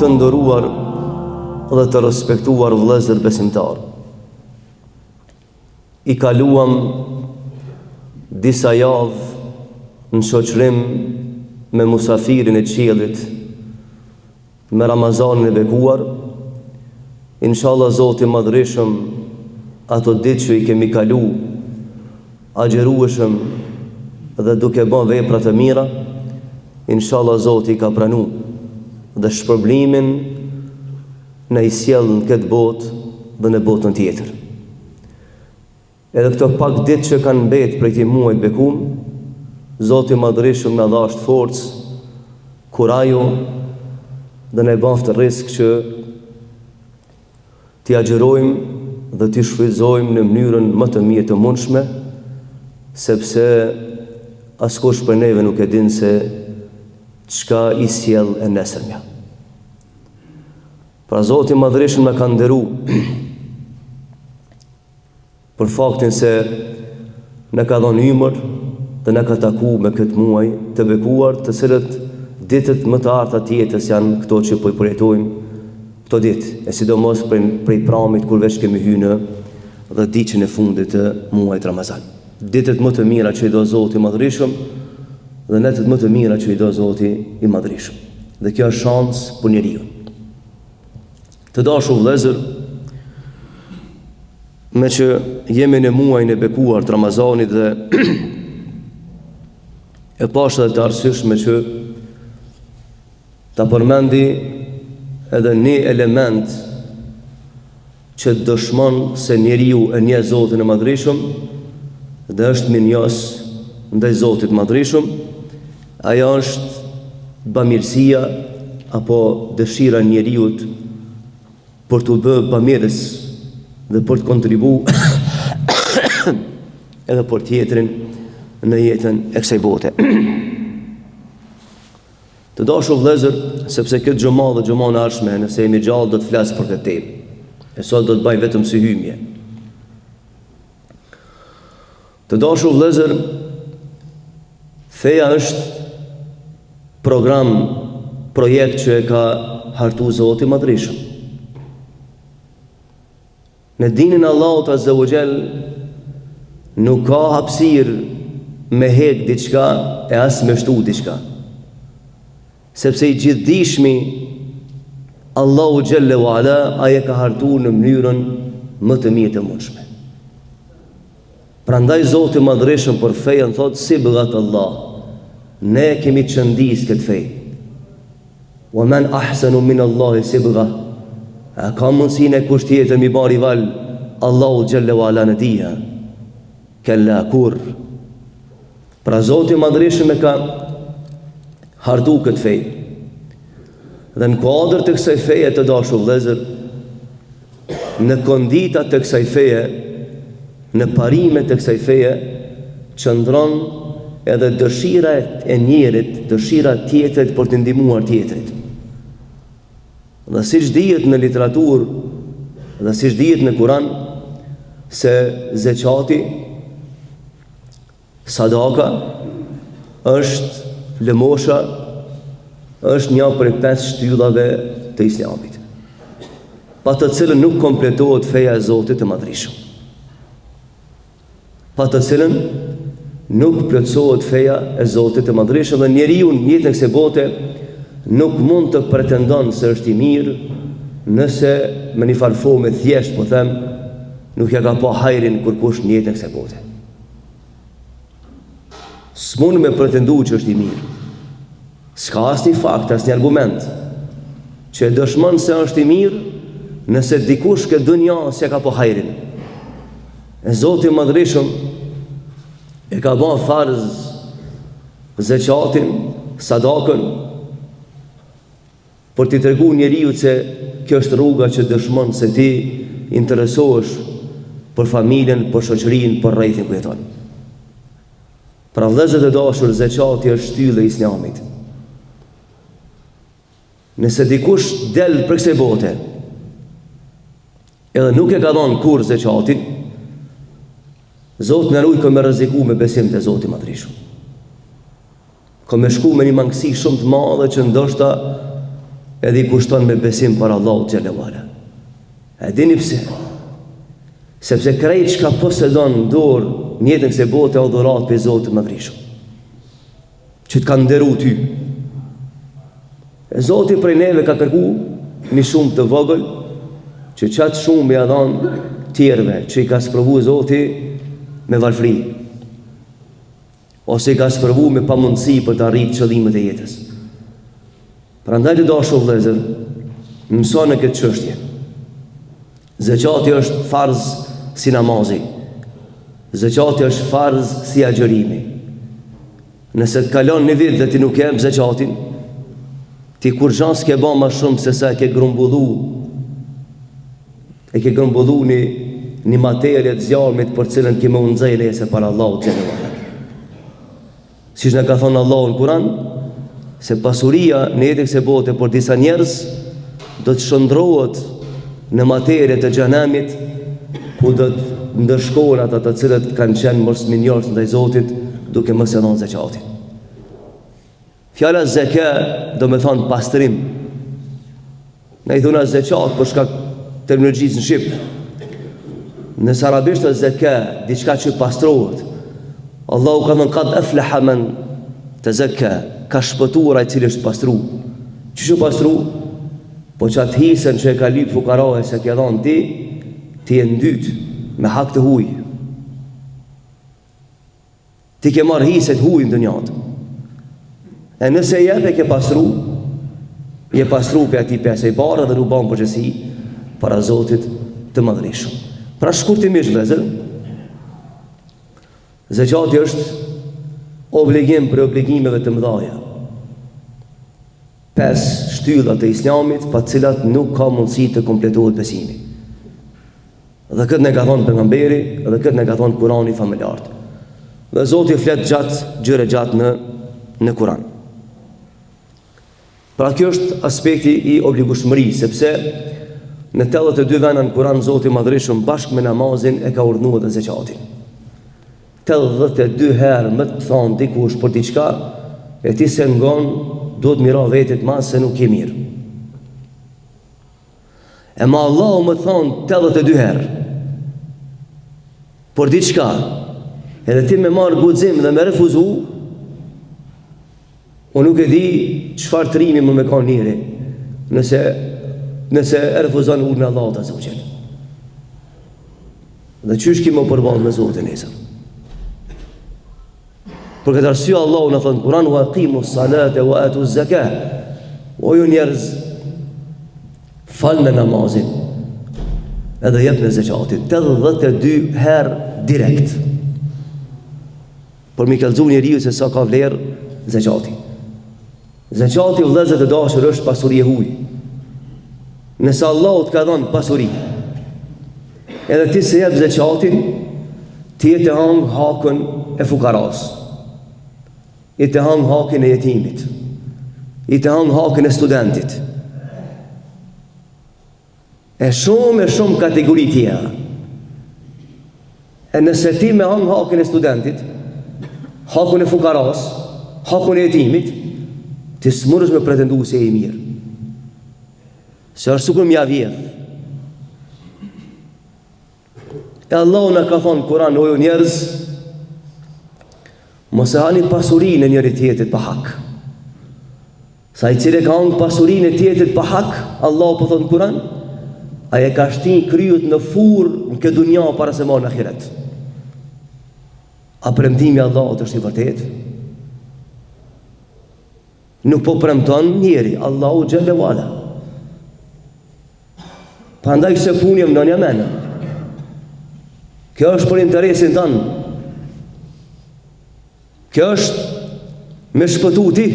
Të nderuar dhe të respektuar vëllezër besimtarë. I kaluam disa javë në shoqërim me musafirin e qiellit, me Ramazanin e bekuar. Inshallah Zoti i Madhërishëm ato ditë që i kemi kalu agjërueshëm dhe duke ba vepra të mira, inshallah Zoti i ka pranu dhe shpërblimin na i sjell në këtë botë dhe në botën tjetër. Edhe këto pak ditë që kanë mbet prej këtij muaji të bekum, Zoti i Madhërishëm na dhashtë forcë, kurajo dhe na i baftë rrisk që t'i agjërojmë dhe t'i shfrytëzojmë në mënyrën më të mirë të mundshme, sepse askush prej neve nuk e din se çka i sjell e nesërmja. Pra Zoti i Madhërishëm na ka nderu për faktin se na ka dhënë ymër dhe na ka taku me këtë muaj të bekuar, të cilët ditët më të arta të jetës janë këto që po i përjetojmë këto ditë, e sidomos prej, prej pramit kur veç kemi hy në dhjetëditëshin e fundit të muajit Ramazan. Ditët më të mira që i do Zoti i Madhërishëm dhe netët më të mira që i do Zoti i Madhërishëm. Dhe kjo është shans për njeriun. Të dashur vëllezër, meqë jemi në muajin e bekuar të Ramazanit dhe e pashë edhe të arsyeshme që ta përmendi edhe një element që dëshmon se njeriu e njeh Zotin e Madhërishëm dhe është mirënjohës ndaj Zotit të Madhërishëm, ajo është bamirësia apo dëshira e njeriut për t'u bë bamirës dhe për të kontribu edhe për tjetrin në jetën e kësaj bote. Të dashur vëllezër, sepse këtë xhuma dhe xhumanë e ardhshme, nëse jemi gjallë do të flas për këtë temë. E sot do të baj vetëm si hymje. Të dashur vëllezër, feja është program, projekt që e ka hartu Zoti i Madhërishëm. Në dinin e Allahut Azza wa Jall nuk ka hapësirë me hek diçka e as me shtu diçka. Sepse i gjithdijshmi Allahu Xhelle wa Ala ai e ka hartu në mënyrën më të mirë të mundshme. Prandaj Zoti i Madhërishëm për fejën thotë sibghat Allah. Ne kemi qëndis këtë fej. Wa men ahsanu min Allahi sibgha. A ka mundësi nekush tjetër m'i ba rival Allahu Xhelle wa Ala në dije? Kella kurrë. Pra Zoti i Madhërishëm e ka hartu këtë fej. Dhe në kuadër të kësaj feje të dashur vëllezër, në kondita të kësaj feje, në parime të kësaj feje, qëndron edhe dëshira e njerit, dëshira e tjetrit për të ndihmuar tjetrit. Dhe siç dihet në literaturë dhe siç dihet në Kur'an se zeqati Sadaka është lëmosha është një prej pesë shtyllave të Islamit, pa të cilën nuk kompletohet feja e Zotit të Madhërishëm. Pa të cilën nuk plotësohet feja e Zotit të Madhërishëm dhe njeriu në jetën e kësaj bote nuk mund të pretendon se është i mirë nëse me një farë forme thjesht po them nuk ja ka pa hajrin kurkush në jetën e kësaj bote. S'mund me pretendu që është i mirë. S'ka asnjë fakt, asnjë argument që e dëshmon se është i mirë nëse dikush n'këtë dunja s'ja ka pa hajrin. E Zoti i Madhërishëm e ka ba farz zeqatin, sadakën, Për t'i tregu njeriut se kjo është rruga që dëshmon se ti interesohesh për familjen, për shoqërinë, për rrethin ku jeton. Pra vëllezër të dashur, zeqati është shtyllë e Islamit. Nëse dikush del prej kësaj bote, edhe nuk e ka dhënë kurrë zeqatin, Zoti na rujt ka me rreziku me besim te Zoti i Madhërishëm. Ka me shku me një mangësi shumë të madhe që ndoshta Edhe i kushton me besim para Allahut xhelle ve ala. E dini pse? Sepse krejt çka posedon në dorë në jetën kësaj bote o dhuratë prej Zotit të Madhrishëm. Që të ka nderu ty. E Zoti prej neve ka kërku një shumë të vogël, që qatë shumë me ja dhanë tjerëve, që i ka sprovu Zoti me varfri. Ose i ka sprovu me pamundësi për të arritë qëllimet e jetës. Prandaj të dashur vëllezër, mësone këtë çështje. Zeqati është farz si namazi. Zeqati është farz si agjërimi. Nëse të kalon një vit dhe ti nuk e jep zeqatin, ti kurgja s'ke ba ma shumë se sa e ke grumbullu e ke grumbullu një, një materie të zjarmit për cilën ke me u nxe nesër para Allahut xhelle ve ala. Siç na ka thonë Allahu në Kuran, se pasuria në jetën kësaj bote për disa njerëz do të shndërrohet në materie të xhehenemit ku do të ndëshkohen ata të cilët kanë qenë mosmirënjohës ndaj Zotit duke mos e dhënë zeqatin. Fjala zeke do me thonë pastrim. Na i thona zeqat për shkak terminologjisë në shqip. Nëse arabisht është zeke, diçka që pastrohet. Allahu ka thënë kad efleha men tezekka, ka shpëtuar ai i cili është pastru. Qysh u pastru? Po qatë hisen që e ka lyp fukaraja s'e ke dhanë ti, ti je ndyt me hak të huj. Ti ke marrë hise të huj në dunja. E nëse e jep e ke pastru, je pastru prej atij prej asaj barre dhe nuk ban përgjegjësi para Zotit të madhërishëm. Pra shkurtimisht vëllezër, zeqati është obligim prej obligimeve të mëdhaja. Pesë shtylla të islamit, pa të cilat nuk ka mundësi të kompletohet besimi. Dhe këtë na ka thonë pejgamberi dhe këtë na ka thonë Kurani famëlartë. Dhe Zoti flet gjatë, gjerë e gjatë në, në Kuran. Pra kjo është aspekti i obligueshmërisë, sepse në 82 vena në Kuran Zoti i madhërishëm bashkë me namazin e ka urdhnu edhe zeqatin. 82 herë me të thonë dikush për diçka, e ti s'e ngon, duhet m'i ra vetit mas se nuk je mirë. E ma Allahu me të thonë 82 herë Për diçka Edhe ti me marrë guxim dhe me refuzu Unë nuk e di çfarë trimi mun me kanë njeri Nëse, nëse e refuzon urdhrin e Allahut azze ve xhel Dhe qysh ki me u përballë me Zotin nesër Për këtë arsye Allahu na thotë në Kur'an wa aqimu salate wa atu zaka. O ju njerëz, falne namazin edhe jepne zeqatin 82 herë direkt. Për m'i kallzu njeriu se sa ka vlerë zeqati. Zeqati vëllezër të dashur është pasuri e huaj. Nëse Allahu të ka dhënë pasuri, edhe ti s'e jep zeqatin, ti je tu hangë hakun e fukaras. Je tu hangë hakun e jetimit. Je tu hangë hakun e studentit. E shumë e shumë kategori tjera. E nëse ti me hangë hakun e studentit, hakun e fukaras, hakun e jetimit, ti s'mundesh me pretendu se je i mirë. Se është sikur m'ja vjedh. E Allahu na ka thonë Kur'an o ju njerëz, mos e hani pasurinë e njëri tjetrit pa hak. Se ai i cili e ka hangë pasurinë e tjetrit pa hak, Allahu po thotë në Kur'an, ai e ka shti kryet në furrë në këtë dunja para se me ardh në ahiret. A premtimi i Allahut është i vërtetë? Nuk po premton njeri, Allahu xhelle ve ala. Prandaj kësaj pune vnonja men. Kjo është për interesin tënd. Kjo është me shpëtu ti.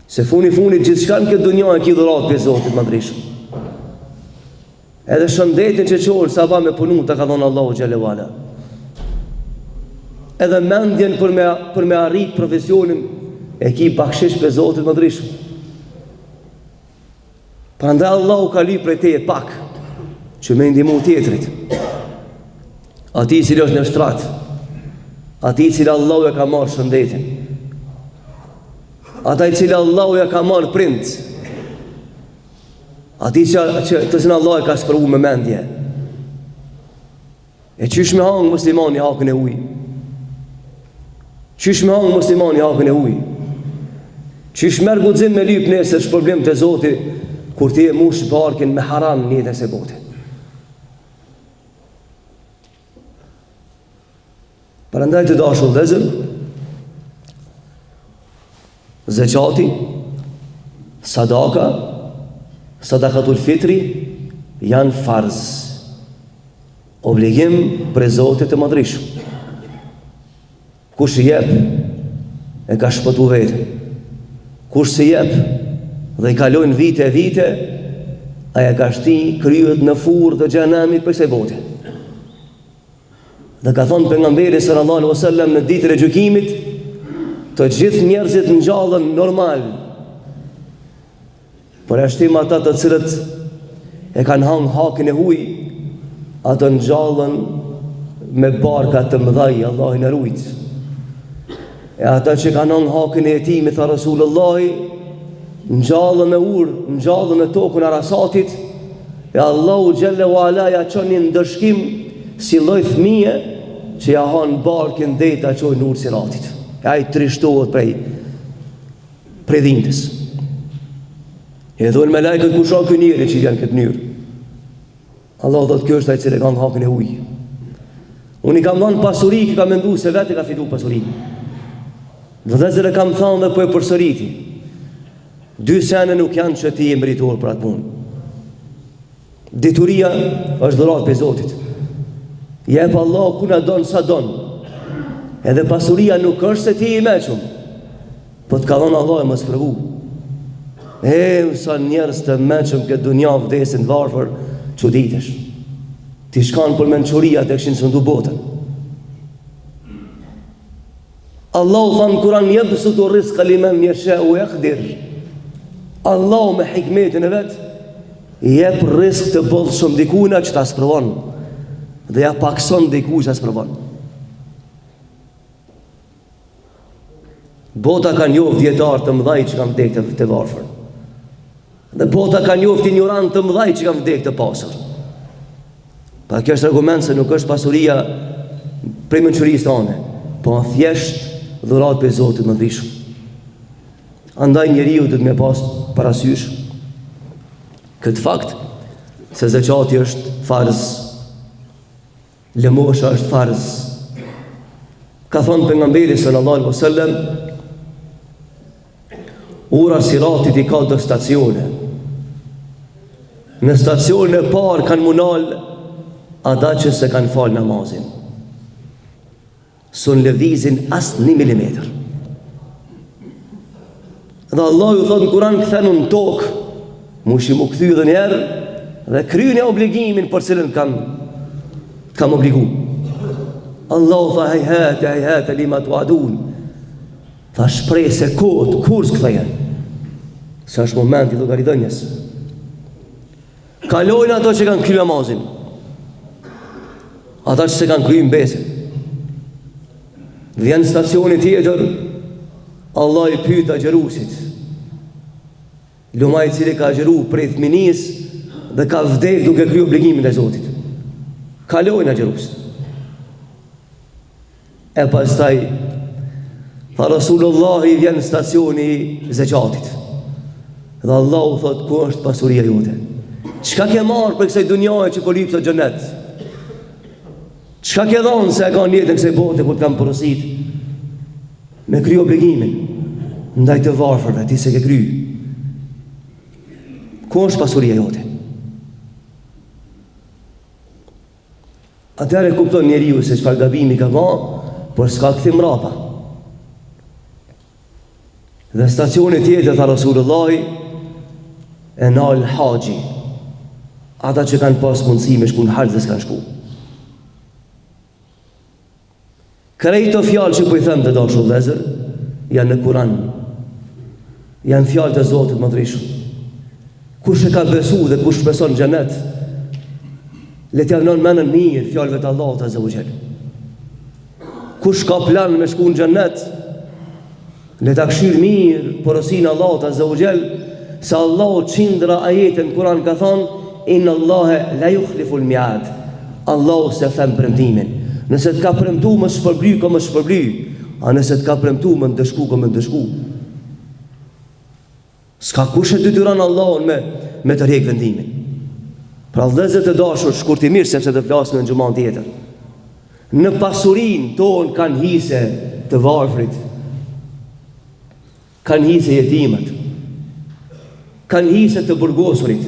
Se funi funit gjithçka në këtë dunja e ki dhuratë prej Zotit madhrishëm. Edhe shëndetin që çohesh sabah me punu ta ka dhonë Allahu xhelle ve ala. Edhe mendjen për me, për me arrit profesionin e ki bakshish prej Zotit madhrishëm. Prandaj Allahu ka lyp prej teje pak që me ndihmu tjetrit. Atij i cili është në shtrat, atij i cili Allahu e ka marrë shëndetin. Ata i cili Allahu ja ka marrë prindt. Atij që, që të cilin Allahu e ka sprovu me mendje. E qysh me hangë muslimani hakun e huj? Qysh me hangë muslimani hakun e huj? Qysh merr guxim me lyp nesër shpërblim te Zoti, kur ti e mush barkin me haram në jetën e kësaj bote? Prandaj të dashur vëllezër, zeqati, sadaka, sadakatul fitri janë farz. Obligim prej Zotit të Madhërishëm. Kush i jep e ka shpëtu veten. Kush s'i jep dhe i kalojnë vite e vite, ai e ka shti kryet në furrë të xhehenemit prej kësaj bote. Dhe ka thonë pejgamberi sallallahu alaihi wasallam në ditën e gjykimit, të gjithë njerëzit ngjallen normal. Përjashtim ata të cilët e kanë hangë hakin e huj, ata ngjallen me barka të mëdhaj, Allahu na rujt. E ata që kanë hangë hakin e jetimit, tha Rasulullahi, ngjallen në urë, ngjallen në tokën e Arasatit, e Allahu xhelle ue ala ja çon një ndëshkim si lloj fëmije që ja han barkin deri ta çojnë në urë siratit. E ai trishtohet prej prej dhimbjes. E thonë melajket kush a ky njeri që vjen në këtë mënyrë. Allahu thotë ky është ai i cili ka hangë hakin e huj. Unë i kam dhënë pasuri, ky ka mendu se vetë e ka fitu pasurinë. Vëllezër e kam thanë dhe po e përsëriti. Dy sene nuk janë që ti je meritor për atë punë. Dituria është dhuratë prej Zotit. Jep Allahu kujna don sa don. Edhe pasuria nuk është se ti je i meçëm. Po të ka dhënë Allahu me sprovu. E, sa njerëz të meçëm këtë dunja vdesin të varfër, çuditesh. T'ish kanë për mençuri ata e kishin sundu botën. Allahu tha në Kur'an jebsutu rizqa limen jesha ue jekdir. Allahu me hikmetin e vet jep rizk të bollshëm dikujna që ta sprovon dhe ja pakson dikujt që ta sprovon. Bota ka njoft dijetarë të mëdhaj që kanë vdekë të, të varfër. Dhe bota ka njoft injorantë të mëdhaj që kanë vdekë të pasur. Pra kjo është argument se nuk është pasuria prej mençurisë tane, po thjesht dhuratë prej Zotit të Madhërishëm. Andaj njeriu duhet me pas parasysh këtë fakt se zeqati është farz Lëmosha është farz. Ka thonë pejgamberi sallallahu alaihi wasallam Ura Siratit i ka do stacione. Në stacionin e parë kanë m'u nalë ata që s'e kanë falë namazin. S'un lëvizin as një milimetër. Dhe Allahu ju thotë në Kuran kthenu në tokë, mushi m'u kthy edhe njëherë, dhe kryne obligimin për cilën kam, kam obligu. Allahu tha hejhate, hejhate, lima tuadun. Tha shpresë e kotë, kurrë s'kthehen. Se është momenti i llogaridhënies. Kalojnë ato që kanë kry namazin. Ata që s'e kanë kry mbesin. Vjen stacioni tjetër, Allahu i pyet agjëruesit. Lum ai i cili ka agjëru prej fëminisë dhe ka vdek duke kry obligimin e Zotit. Kalojnë agjëruesit. E pastaj, tha Rasulullahi vjen stacioni i zeqatit. Dhe Allahu thot, ku është pasuria jote? Çka ke marrë prej kësaj dunjaje që po lyp sot xhenet? Çka ke dhonë se e ka në jetën e kësaj bote kur të kam porosit? Me kry obligimin, ndaj të varfërve, ti s'e ke kry. Ku është pasuria jote? Atëherë e kupton njeriu se çfarë gabimi ka ba, por s'ka kthim mrapa. Dhe stacioni tjetër, tha Rasulullahi, e nal haxhi. Ata që kanë pas mundësi me shku në haxh dhe s'kanë shku. Krejt këto fjalë që po i them të dashur vëllezër, janë në Kur'an. Janë fjalë të Zotit të Madhërishëm. Kush e ka besu dhe kush shpreson xhenet, le t'ia vnon menën mirë fjalëve të Allahut azza wa jall. Kush ka plan me shku në xhenet? Le ta kqyr mirë porosinë e Allahut Azza wa Jall, se Allahu qindra ajete në Kur'an ka thanë Inna Allahe la yukhliful mi'ad. Allahu s'e then premtimin. Nëse të ka premtu me shpërbly, ka me shpërbly. A nëse të ka premtu me ndëshku, ka me ndëshku. S'ka kush e detyron Allahun me me tërhek vendimin. Pra vëllezër të dashur, shkurtimisht sepse do flasim në xhuman tjetër. Në pasurinë tonë kanë hise të varfrit. Kanë hise jetimët. Kanë hise të burgosurit.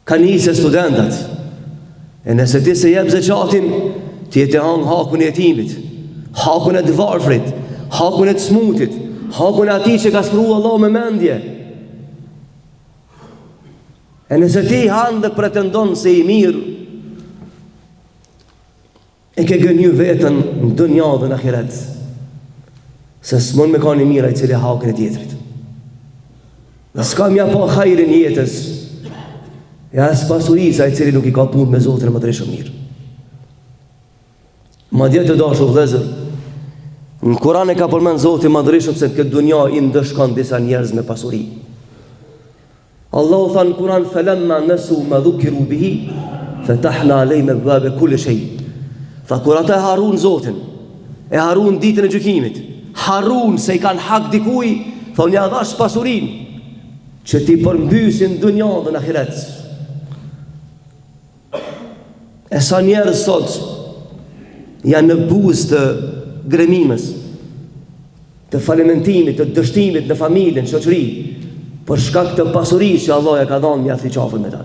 Kanë hise studentët. E nëse ti s'e jep zeqatin, ti je tu hangër hakun e jetimit, hakun e të varfrit, hakun e të smutit, hakun e atij që ka sprovu Allahu me mendje. E nëse ti han dhe pretendon se i mirë, E ke gënjy veten në dynja dhe në ahiret. Se s'mund me kanë i mirë ai i cili ha hakun e tjetrit. Dhe s'ka me ia pa hajrin jetës. E as pasurisë ai i cili nuk i ka punët me Zotin e Madhërishëm mirë. Madje të dashur vëllezër, në Kur'an e ka përmend Zoti i Madhërishëm se në këtë dunja i ndëshkon disa njerëz me pasuri. Allahu tha në Kur'an falamma nasu ma dhukiru bihi fatahna alejhim abwabe kulli shay. Tha kur ata e harrun Zotin, e harrun ditën e gjykimit, harrun se i kanë hak dikuj, tha unë ja dhash pasurinë që t'i përmbysin n'dunja dhe në ahiret. E sa njerëz sot janë në buzë të gremimës, të falimentimit, të dështimit në familje, në shoqëri, për shkak të pasurisë që Allah ja ka dhënë me ja thy qafën me ta.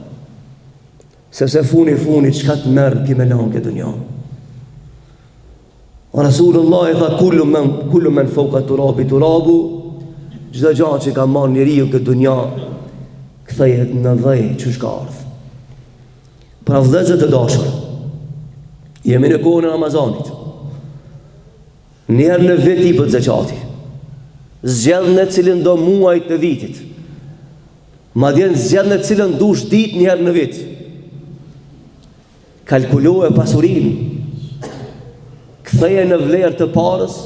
Sepse funi funit çka të merr ki me lanë këtë dunja. Rasulullah i tha kullu men kullu men fawqa turabi turabu çdo gjë që ka marrë njeriu këtë dunja kthehet në dhé qysh ka ardhur. Pra vëllezër të dashur, jemi në kohën e Ramazanit. Një herë në vit ipet zeqati. Zgjedhne cilindo muaj të vitit. Madje zgjedhne cilën dush ditë një herë në vit. Kalkuloje pasurinë, ktheje në vlerë të parës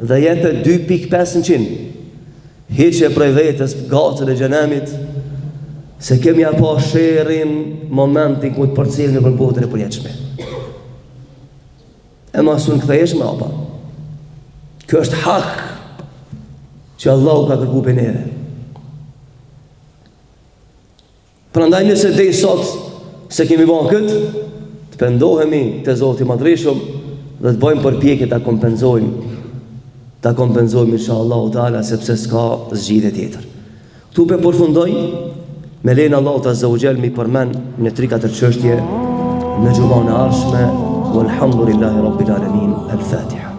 dhe jepe 2.5 në qind. Hiqe prej vetes gacën e xhenemit, se ke me ja pa sherrin momentin kur të përcjellin për botën e përjetshme. E ma s'un kthehesh mrapa. Kjo është hak që Allahu ka kërku prej neve. Prandaj nëse deri sot s'e kemi ba këtë, të pendohemi te Zoti i Madhërishëm dhe të bëjmë përpjekje ta kompenzojmë, ta kompenzojmë inshallah teala sepse s'ka zgjidhje tjetër. Këtu pe përfundoj me lejen e Allahut azza wa jall mi përmend një 3-4 çështje në xhumanë e ardhshme. Walhamdulillahi rabbil alamin. El Fatiha.